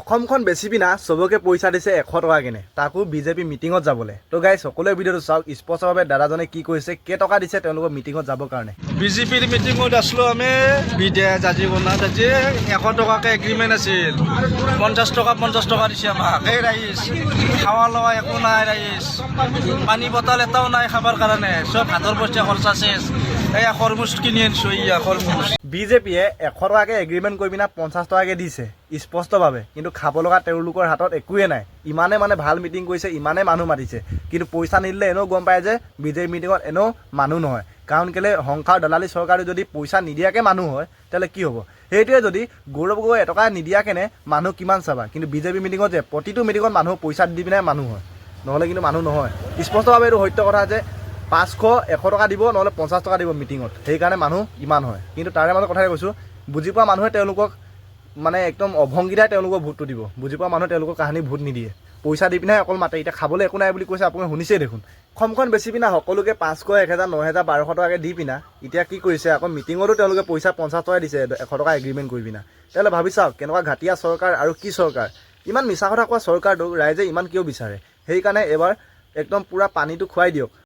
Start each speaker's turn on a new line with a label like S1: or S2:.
S1: অসমখন বেচি পিনা চবকে পইচা দিছে 100 টকা কিনে, তাকো বিজেপি মিটিঙত যাবলৈ। তো গাইজ, সকলোৱে ভিডিঅ'টো চাওক, স্পষ্টভাৱে দাদাজনে কি কৈছে, কেইটকা দিছে তেওঁলোকৰ মিটিঙত যাবৰ কাৰণে।
S2: বিজেপিৰ মিটিঙত আছিলোঁ আমি বিদেশ জাজিগনাত। আজি 100 টকাকৈ এগ্ৰিমেণ্ট আছিল, 50 টকা 50 টকা দিছে আমাক। এই ৰাইজ, খাৱা লোৱা একো নাই ৰাইজ, পানী বটল এটাও নাই খাবৰ কাৰণে। চব হাতৰ পইচা খৰচা শেষ। এয়া খৰমুজ কিনি আনিছোঁ, এয়া খৰমুজ।
S1: বিজেপিয়ে 100 টকাকৈ এগ্ৰিমেণ্ট কৰি পিনা 50 টকাকৈ দিছে স্পষ্টভাৱে, কিন্তু খাব লগা তেওঁলোকৰ হাতত একোৱে নাই। ইমানে মানে ভাল মিটিং কৰিছে, ইমানে মানুহ মাতিছে, কিন্তু পইচা নিদিলে এনেও গম পায় যে বিজেপি মিটিঙত এনেও মানুহ নহয়। কাৰণ কেলৈ, সংসাৰ দালালি চৰকাৰে যদি পইচা নিদিয়াকৈ মানুহ হয়, তেতিয়াহ'লে কি হ'ব? সেইটোৱে যদি গৌৰৱ গগৈ এটকা নিদিয়াকেনে মানুহ কিমান চাবা। কিন্তু বিজেপি মিটিঙত যে প্ৰতিটো মিটিঙত মানুহ পইচা দি পিনে মানুহ হয়, নহ'লে কিন্তু মানুহ নহয়। স্পষ্টভাৱে এইটো সত্য কথা যে 500 100 টকা দিব, নহ'লে 50 টকা দিব মিটিঙত, সেইকাৰণে মানুহ ইমান হয়। কিন্তু তাৰে মাজত কথাই কৈছোঁ, বুজি পোৱা মানুহে তেওঁলোকক মানে একদম অভংগীতাই তেওঁলোকক ভোটটো দিব। বুজি পোৱা মানুহে তেওঁলোকৰ কাহানি ভোট নিদিয়ে। পইচা দি পিনে অকল মাতে। এতিয়া খাবলৈ একো নাই বুলি কৈছে, আপুনি শুনিছেই দেখোন। অসমখন বেচি পিনা সকলোকে 500, 1000, 9000, 1200 টকাকৈ দি পিনা এতিয়া কি কৰিছে? আকৌ মিটিঙতো তেওঁলোকে পইচা 50 টকা দিছে, 100 টকা এগ্ৰিমেণ্ট কৰি পিনা। তেতিয়াহ'লে ভাবি চাওক, কেনেকুৱা ঘাটিয়া চৰকাৰ আৰু কি চৰকাৰ। ইমান মিছা কথা কোৱা চৰকাৰটোক ৰাইজে ইমান কিয় বিচাৰে? সেইকাৰণে এইবাৰ একদম পূৰা পানীটো খুৱাই দিয়ক।